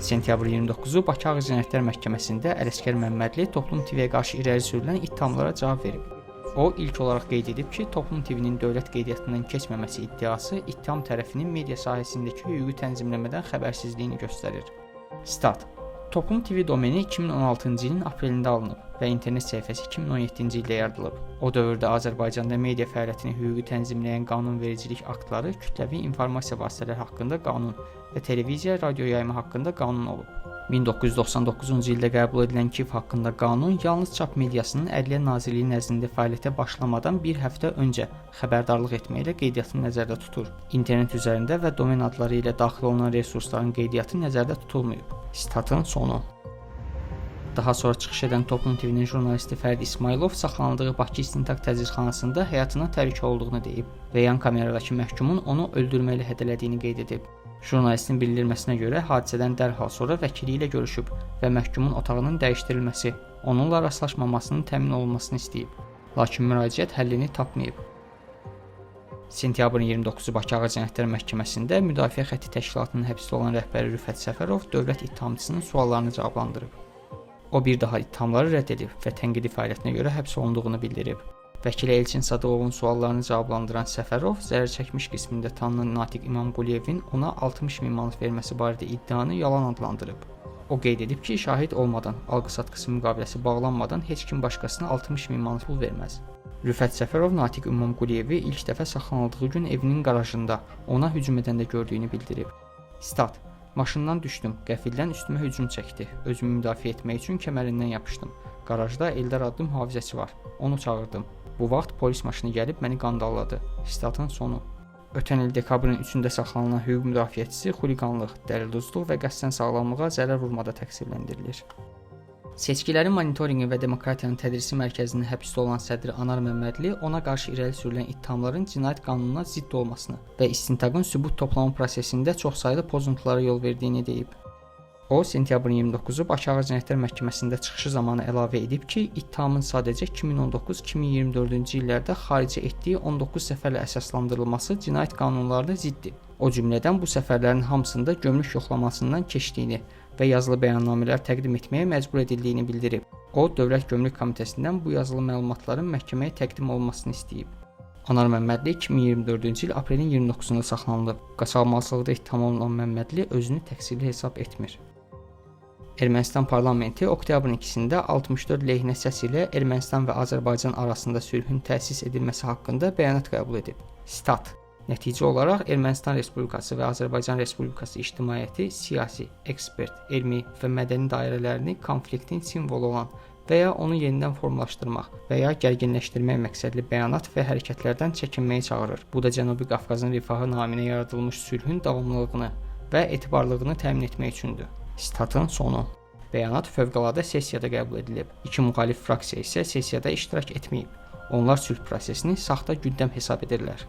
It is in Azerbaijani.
Sentyabrın 29-u Bakı Ağır Cinayətlər Məhkəməsində Ələsgər Məmmədli Toplum TV-yə qarşı irəli sürülən ittihamlara cavab verib. O ilk olaraq qeyd edib ki, Toplum TV-nin dövlət qeydiyyatından keçməməsi iddiası ittiham tərəfinin media sahəsindəki hüquqi tənzimləmədən xəbərsizliyini göstərir. Stat: Toplum TV domeni 2016-cı ilin aprelində alınıb və internet səhifəsi 2017-ci ildə yaradılıb. O dövrdə Azərbaycanda media fəaliyyətini hüquqi tənzimləyən qanunvericilik aktları Kütləvi informasiya vasitələri haqqında qanun və televiziya, radio yayımı haqqında qanun olub. 1999-cu ildə qəbul edilən KİV haqqında qanun yalnız çap mediasının Ədliyyə Nazirliyi nəzdində fəaliyyətə başlamadan bir həftə öncə xəbərdarlıq etməklə qeydiyyatını nəzərdə tutur. İnternet üzərində və domen adları ilə daxil olunan resursların qeydiyyatı nəzərdə tutulmayıb. Sitatın sonu. Daha sonra çıxış edən Toplum TV-nin jurnalisti Fərid İsmayılov saxlanıldığı Bakı İstintaq Təcridxanasında həyatına təhlükə olduğunu deyib və yan kameradakı məhkumun onu öldürməklə hədələdiyini qeyd edib. Jurnalistin bildirməsinə görə hadisədən dərhal sonra vəkili ilə görüşüb və məhkumun otağının dəyişdirilməsi, onunla rastlaşmamasının təmin olunmasını istəyib. Lakin müraciət həllini tapmayıb. Sentyabrın 29-u Bakı Ağır Cinayətlər Məhkəməsində Müdafiə Xətti Təşkilatının həbsdə olan rəhbəri Rüfət Səfərov dövlət ittihamçısının suallarını cavablandırıb. O bir daha ittihamları rədd edib və tənqidi fəaliyyətinə görə həbs olunduğunu bildirib. Vəkili Elçin Sadıqovun suallarını cavablandıran Səfərov zərər çəkmiş qismində tanınan Natiq İmamquliyevin ona 60 min manat verməsi barədə iddianı yalan adlandırıb. O qeyd edib ki, şahid olmadan, alqı-satqısı müqaviləsi bağlanmadan heç kim başqasına 60 min manat pul verməz. Rüfət Səfərov Natiq İmamquliyevi ilk dəfə saxlanıldığı gün evinin qarajında ona hücum edəndə gördüyünü bildirib. Stat: Maşından düşdüm, qəfildən üstümə hücum çəkdi. Özümü müdafiə etmək üçün kəmərindən yapışdım. Qarajda Eldar adlı mühafizəçi var. Onu çağırdım. Bu vaxt polis maşını gəlib məni qandalladı. Statın sonu. Ötən il dekabrın 3-də saxlanılan hüquq müdafiəçisi xuliqanlıq, dəlilduzluq və qəsdən sağlamlığa zərər vurmada təqsirləndirilir. Seçkilərin monitorinqi və demokratiyanın tədrisi mərkəzinin həbsdə olan sədri Anar Məmmədli ona qarşı irəli sürülən ittihamların cinayət qanununa zidd olmasını və istintaqın sübut toplama prosesində çoxsaylı pozuntulara yol verdiyini deyib. O, sentyabrın 29-u Bakı Ağır Cinayətlər Məhkəməsində çıxışı zamanı əlavə edib ki, ittihamın sadəcə 2019-2024-cü illərdə xaricə etdiyi 19 səfərlə əsaslandırılması cinayət qanunlarına ziddir. O cümlədən bu səfərlərin hamısında gömrük yoxlamasından keçdiyini və yazılı bəyannamələr təqdim etməyə məcbur edildiyini bildirib. O, Dövlət Gömrük Komitəsindən bu yazılı məlumatların məhkəməyə təqdim olunmasını istəyib. Anar Məmmədli 2024-cü il aprelin 29-da saxlanılıb. Qaçaqmalçılıqda ittiham olunan Məmmədli özünü təqsirli hesab etmir. Ermənistan parlamenti oktyabrın 2-sində 64 lehinə səs ilə Ermənistan və Azərbaycan arasında sülhün təsis edilməsi haqqında bəyanat qəbul edib. Stat: Nəticə olaraq Ermənistan Respublikası və Azərbaycan Respublikası ictimaiyyəti siyasi, ekspert, elmi və mədəni dairələrini konfliktin simvolu olan və ya onu yenidən formalaşdırmaq və ya gərginləşdirmək məqsədli bəyanat və hərəkətlərdən çəkinməyə çağırır. Bu da Cənubi Qafqazın rifahı naminə yaradılmış sülhün davamlılığını və etibarlılığını təmin etmək üçündür. Statın sonu. Bəyanat fövqəladə sessiyada qəbul edilib. İki müxalif fraksiya isə sessiyada iştirak etməyib. Onlar sülh prosesini saxta gündəm hesab edirlər.